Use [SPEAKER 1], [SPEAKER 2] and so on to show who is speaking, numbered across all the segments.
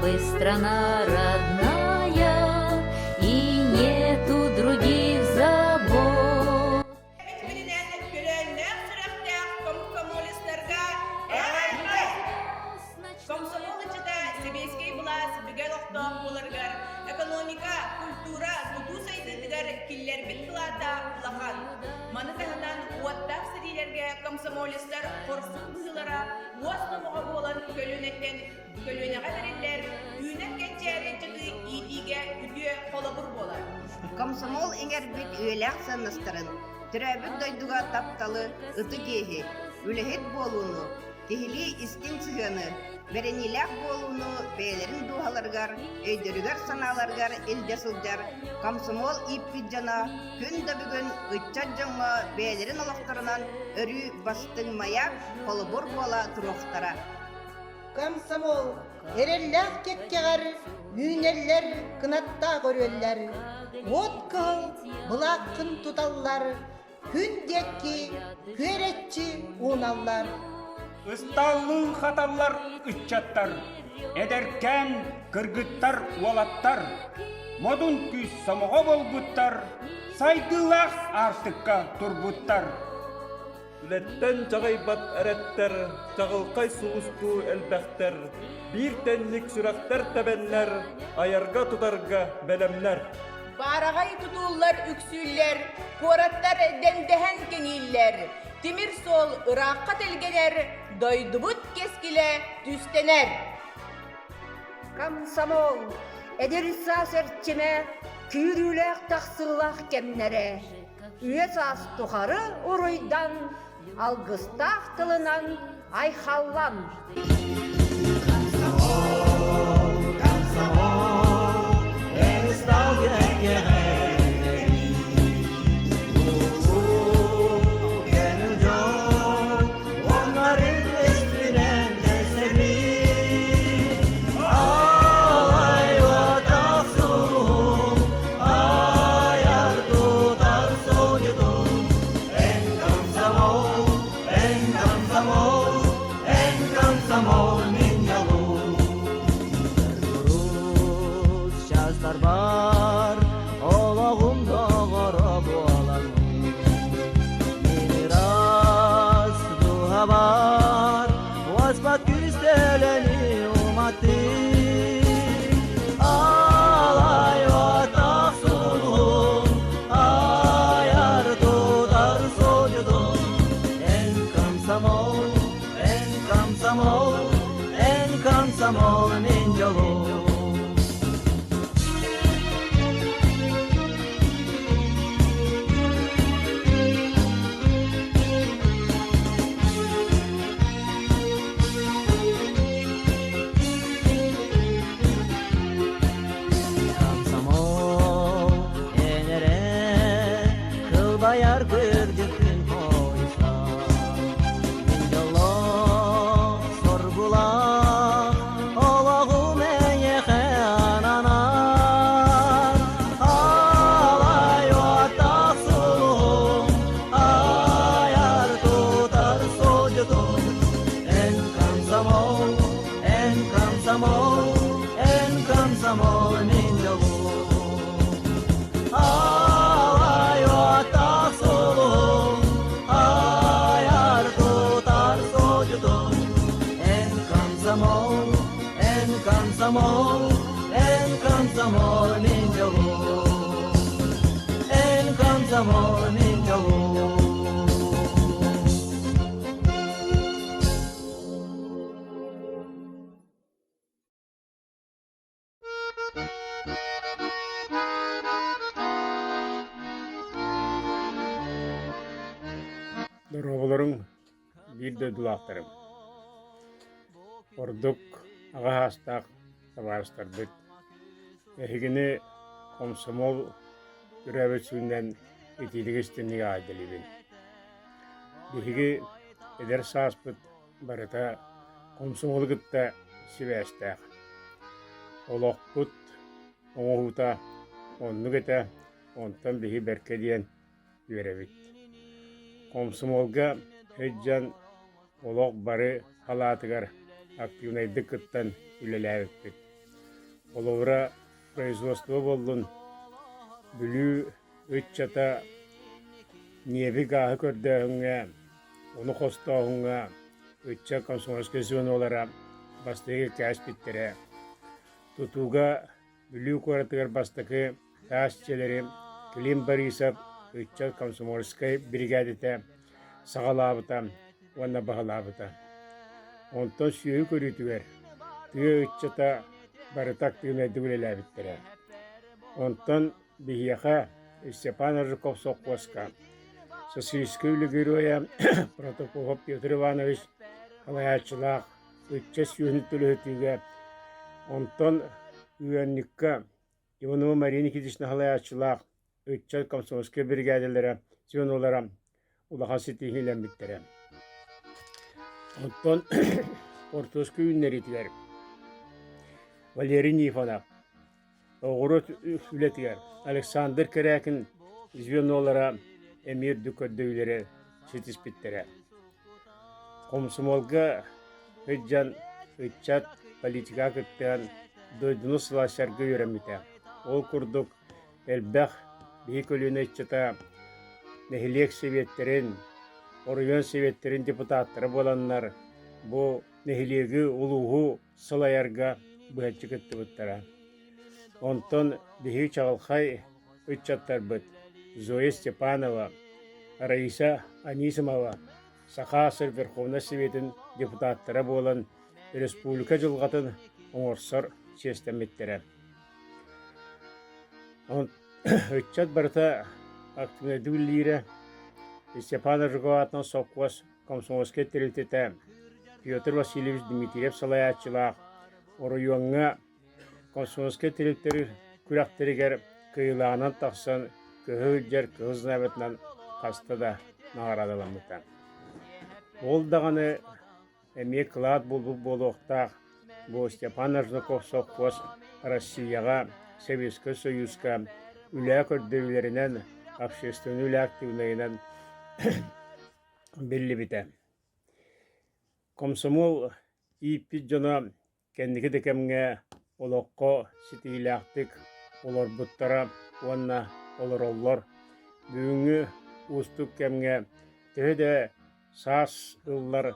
[SPEAKER 1] тобой страна родная, и нету других забот.
[SPEAKER 2] Күнүнэн көлөөннөөх сүрэхтээх комсомолецтарга эҕэрдэ! Комсомол ыччата сэбиэскэй былаас бигэ олохтоох буоларыгар экономика, культура, тутуу сайдыытыгар киллэрбит кылаата улахан. Маны таһынан уоттаах сэриилэргэ комсомолецтар хорсун быһыылара уос номоҕо буолан көлүөнэттэн көлүөнэҕэ бэриллэр, үүнэр кэнчээри ыччаты иитиигэ үтүө холобур буолар.
[SPEAKER 3] Комсомол иҥэрбит үйэлээх сыаннастарын, төрөөбүт дойдуга тапталы, ытык иэһи, үлэһит буолууну, киһилии истиҥ сыһыаны, бэриниилээх буолууну бэйэлэрин дууһаларыгар, өйдөрүгэр-санааларыгар илдьэ сылдьар комсомол ииппит дьоно күн да бүгүн ыччат дьоҥҥо бэйэлэрин олохторунан өрүү бастыҥ маяк, холобур буола туруохтара.
[SPEAKER 4] Комсомол эрэллээх кэккэҕэр үүнэллэр кынаттаах өрүөллэр, уот кыһыл былааххын туталлар, күн диэки күөрэччи ууналлар.
[SPEAKER 5] Ыстааллыын хаталлар ыччаттар, эдэркээн кыргыттар уолаттар, модун күүс сомоҕо буолбуттар, сайдыылаах аартыкка турбуттар.
[SPEAKER 6] Үлэттэн чаҕыйбат эрэттэр, чаҕылхай сулустуу элбэхтэр, биир тэнник сүрэхтэр тэбэннэр, айарга-тутарга бэлэмнэр.
[SPEAKER 2] Баараҕай тутууллар үксүүллэр, куораттар дэндэһэн кэҥииллэр, тимир суол ыраахха тэлгэнэр, дойдубут кэскилэ түстэнэр.
[SPEAKER 7] Комсомол, эдэр саас эрчимэ, күүрүүлээх тахсыылаах кэмнэрэ. Үйэ саас тухары уруйдан, алгыстаах тылынан айхаллан!
[SPEAKER 8] Бар, олоҕум доҕоро буолан мин ыраас дууһабар уоспат күүстэлэни уматтым алай отах сулуһум айар тутар содьудум эн комсомол эн комсомол эн комсомол мин дьолум Комсомол энере кылбайар кырдьыккын хойса Мин дьоллоох соргулаах олоҕум эйиэхэ ананар Алай уоттаах сулуһум айар тутар суолдьутум Эн комсомол, эн комсомол, эн комсомол мин дьолум Алай уоттаах сулуһум айар тутар суолдьутум Эн комсомол, эн комсомол, эн комсомол мин дьолум Эн комсомол мин дьолум
[SPEAKER 5] Доруобуларыҥ биир дойдулаахтарым. Ордук аҕа саастаах табаарыстарбыт. Эһигини хомсомуол төрөөбүт сүүнэн итиитик истинник аҕайдалыыбын. Биһиги эдэр сааспыт барыта хомсомуолу кытта сибээстээх. Олохпут оҥоһуута оннук этэ, онтон биһи бэркэ диэн үөрэбит. Хомсомуолга сылдьан олох бары салаатыгар активнайдык кыттан үлэлээбиппит. Холобура, производство буоллун, Бүлүү ыччата ньиэби-гааһы көрдөөһүҥҥэ, ону хостооһуҥҥа ыччат комсомольскай звенолара бастакы кээспиттэрэ. Тутууга Бүлүү куоратыгар бастакы таас дьиэлэри Клим Борисов ыччат комсомольскай биригээдэтэ саҕалаабыта уонна баһылаабыта. Онтон сүөһү көрүүтүгэр тыа ыччата барыта актыыбынайдык үлэлээбиттэрэ. Онтон биһиэхэ Степан Аржаков сопхуоска Социалистическай үлэ геройа Протопопов Петр Иванович салайааччылаах ыччат сүөһүнү төлөһүтүүгэ, онтон ыанньыкка Иванова Мария Никитична салайааччылаах ыччат комсомольскай биригээдэлэрэ звенолара улахан ситиһиилэммиттэрэ. Оттон хортуоска үүннэриитигэр Валерий Нифонов оҕуруот үлэтигэр Александр Корякин звенолара эмиэ үрдүк көрдөбүллэри ситиспиттэрэ. Хомсомуолга сылдьан ыччат политикаҕа кыттыһан дойдуну салайсарга үөрэммитэ. Ол курдук элбэх биһи көлүөнэ ыччата нэһилиэк сэбиэттэрин, оройуон сэбиэттэрин депутаттара буоланнар бу нэһилиэги, улууһу салайарга быһаччы кыттыбыттара. Онтон биһиги чаҕылхай ыччаттарбыт Зоя Степанова, Раиса Анисимова Саха СССР Верховнай Советын депутаттара буолан республика дьылҕатын оҥорсор чиэстэммиттэрэ. Ыччат барыта активнайдык үлэлиирэ. Степан Рыжиков аатынан сопхуос комсомольскай тэрилтэтэ Петр Васильевич Дмитриев салайааччылаах оройуоҥҥа комсомольскай тэрилтэлэр күрэхтэригэр кыайыылааҕынан тахсан көһө сылдьар кыһыл знамятынан хаста да наҕараадаламмыта. Ол даҕаны эмиэ кылаат буолбут буолуохтаах бу Степан Аржаков сопхуос Россияҕа, Советскай Союзка үлэ көрдөрүүлэринэн, общественнай үлэ активнайынан биллибитэ. Комсомол ииппит дьоно кэнники да кэмҥэ олоххо ситиһиилээхтик олорбуттара уонна олороллор. Бүгүҥҥү уустук кэмҥэ төһө да саас ыллар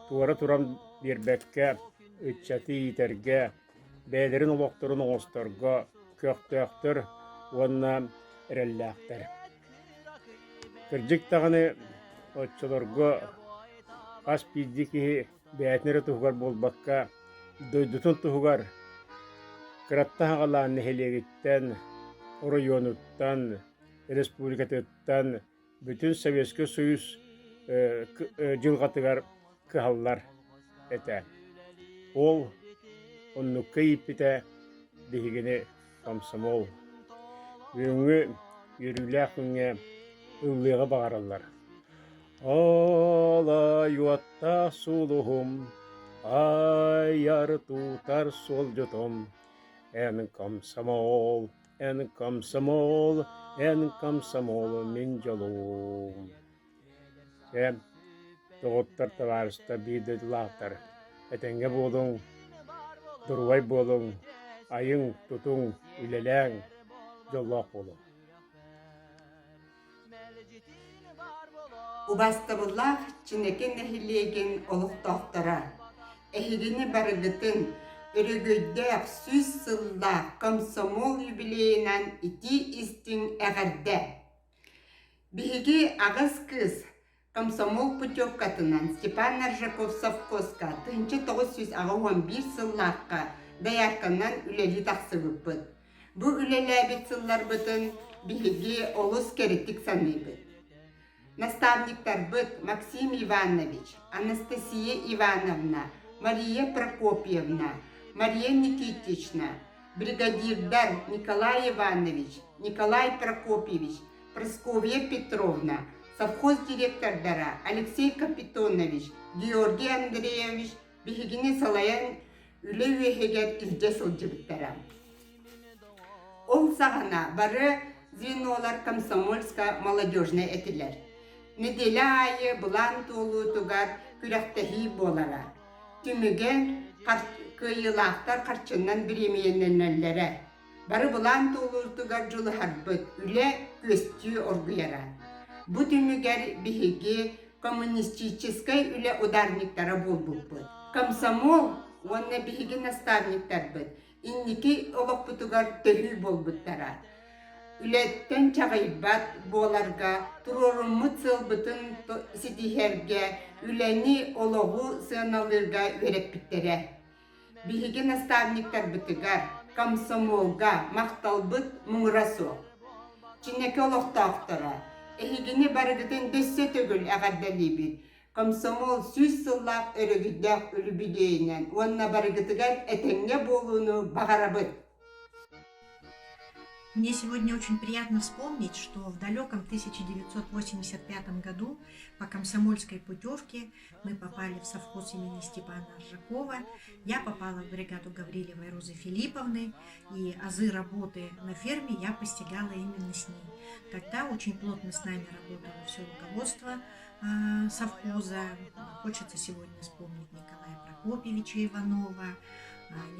[SPEAKER 5] туора туран биэрбэккэ ыччаты иитэргэ, бэйэлэрин олохторун оҥосторго көхтөөхтөр уонна эрэллээхтэр. Кырдьык даҕаны, оччолорго хас биирдии киһи бэйэтин эрэ туһугар буолбакка, дойдутун туһугар кыраттан аҕалаан нэһилиэгиттэн, оройуонуттан, республикатыттан бүтүн Советскай Союз дьылҕатыгар кыһаллар этэ. Ол оннукка ииппитэ биһигини комсомол. Бүгүҥҥү үөрүүлээх күҥҥэ ыллыаҕы баҕараллар. Алайуоттаах сулуһум, айар тутар суолдьутум, эн комсомол, эн комсомол, эн комсомол мин дьолум. Чэ, доҕоттор, табаарыстар, биир дойдулаахтар, этэҥҥэ буолуҥ, доруобай буолуҥ, айыҥ, тутуҥ, үлэлээҥ, дьоллоох буолуҥ.
[SPEAKER 9] Убаастабыллаах Чинэкэ нэһилиэгин олохтоохторо! Эһигини барыгытын өрөгөйдөөх 100 сыллаах комсомол юбилейынан итии-истиҥ эҕэрдэ! Биһиги аҕыс кыыс комсомол путевкатынан Степан Аржаков совхозка 1981 сыллаахха доярканан үлэлии тахсыбыппыт. Бу үлэлээбит сылларбытын биһиги олус кэрэтик саныыбыт. Наставниктарбыт Максим Иванович, Анастасия Ивановна, Мария Прокопьевна, Мария Никитична, бригадирдар Николай Иванович, Николай Прокопьевич, Прасковья Петровна, совхоз директордара Алексей Капитонович, Георгий Андреевич биһигини салайан үлэ үөһүгэр илдьэ сылдьыбыттара. Ол саҕана бары звенолар комсомольско-молодежнай этилэр. Нэдиэлэ аайы былаан туолуутугар күрэхтэһии буолара. Түмүгэ. Кыайыылаахтар харчынан бириэмийэлэнэллэрэ. Бары былаан туолуутугар дьулуһарбыт, үлэ күөстүү оргуйара. Бу түмүгэр биһиги коммунистическай үлэ ударниктара буолбуппут. Комсомол уонна биһиги наставниктарбыт инники олохпутугар төһүү буолбуттара. Үлэттэн чаҕыйбат буоларга, туруоруммут сыалбытын ситиһэргэ, үлэни, олоҕу сыаналыырга үөрэппиттэрэ. Биһиги наставниктарбытыгар, комсомолга махталбыт муҥура суох. Чинэкэ олохтоохторо, эһигини барыгытын дөссө төгүл эҕэрдэлиибит! Комсомол 100 сыллаах өрөгүйдээх үлүбүлүөйүнэн уонна барыгытыгар этэҥҥэ буолууну баҕарабыт!
[SPEAKER 10] Мне сегодня очень приятно вспомнить, что в далеком 1985 году по комсомольской путевке мы попали в совхоз имени Степана Аржакова. Я попала в бригаду Гаврилевой Розы Филипповны, и азы работы на ферме я постигала именно с ней. Тогда очень плотно с нами работало все руководство совхоза. Хочется сегодня вспомнить Николая Прокопьевича Иванова,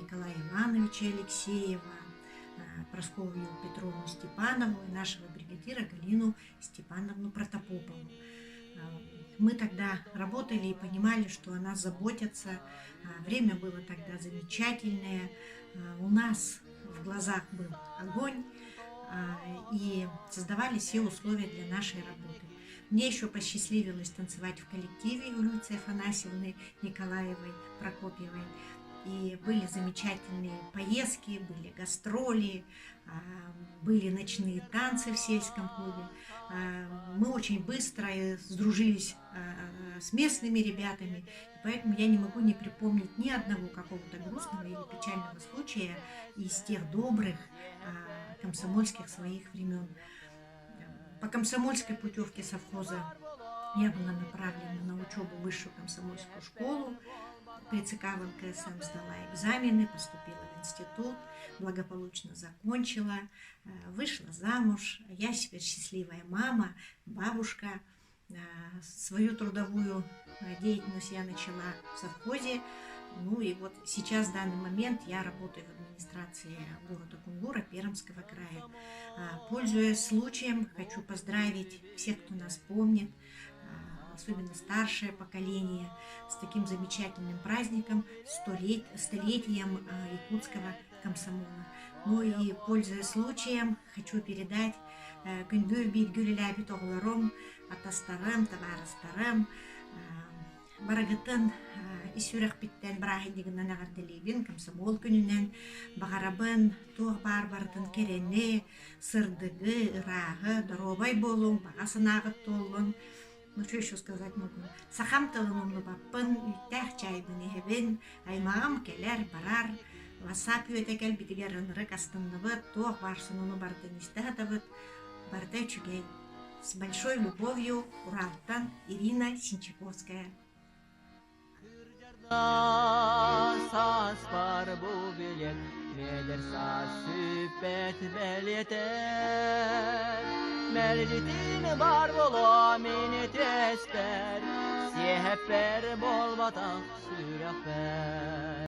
[SPEAKER 10] Николая Ивановича Алексеева, Прасковью Петровну Степанову и нашего бригадира Галину Степановну Протопопову. Мы тогда работали и понимали, что о нас заботятся. Время было тогда замечательное. У нас в глазах был огонь, и создавали все условия для нашей работы. Мне еще посчастливилось танцевать в коллективе у Люции Афанасьевны Николаевой Прокопьевой. И были замечательные поездки, были гастроли, были ночные танцы в сельском клубе. Мы очень быстро сдружились с местными ребятами, и поэтому я не могу не припомнить ни одного какого-то грустного или печального случая из тех добрых комсомольских своих времен. По комсомольской путевке совхоза я была направлена на учебу в высшую комсомольскую школу. При ЦК ВЛКСМ сдала экзамены, поступила в институт, благополучно закончила, вышла замуж. Я теперь счастливая мама, бабушка. Свою трудовую деятельность я начала в совхозе. Ну и вот сейчас, в данный момент, я работаю в администрации города Кунгура Пермского края. Пользуясь случаем, хочу поздравить всех, кто нас помнит, особенно старшее поколение, с таким замечательным праздником, столетием якутского комсомола. Ну и, пользуясь случаем, хочу передать күндү бииргэ үлэлээбит оҕолорум, атастарым, табаарыстарым, барыгытын ис сүрэхпиттэн бырааһынньыгынан эҕэрдэлиибин, комсомол күнүнэн баҕарабын, туох баар барытын кэрэни, сырдыгы, ырааһы, доруобай буолуҥ, баҕа санааҕыт туоллун. Ну, что еще сказать могу? Сахам тылын умнубаппын, үүттээх чайбын иһэбин, аймаҕым кэлэр, барар, WhatsApp үөтэ кэлбитигэр ынырык астынныбыт, туох баар сонуну барытын истэ сатабыт, барыта үчүгэй. С большой любовью, Уралтан Ирина Синчаковская.
[SPEAKER 8] Саас бар бу билет, медер саас сүппэт бэлиэтэр. Мэлдьитин бар боло мини теспер, сиэһэппэр болбатах сүрэхпэр.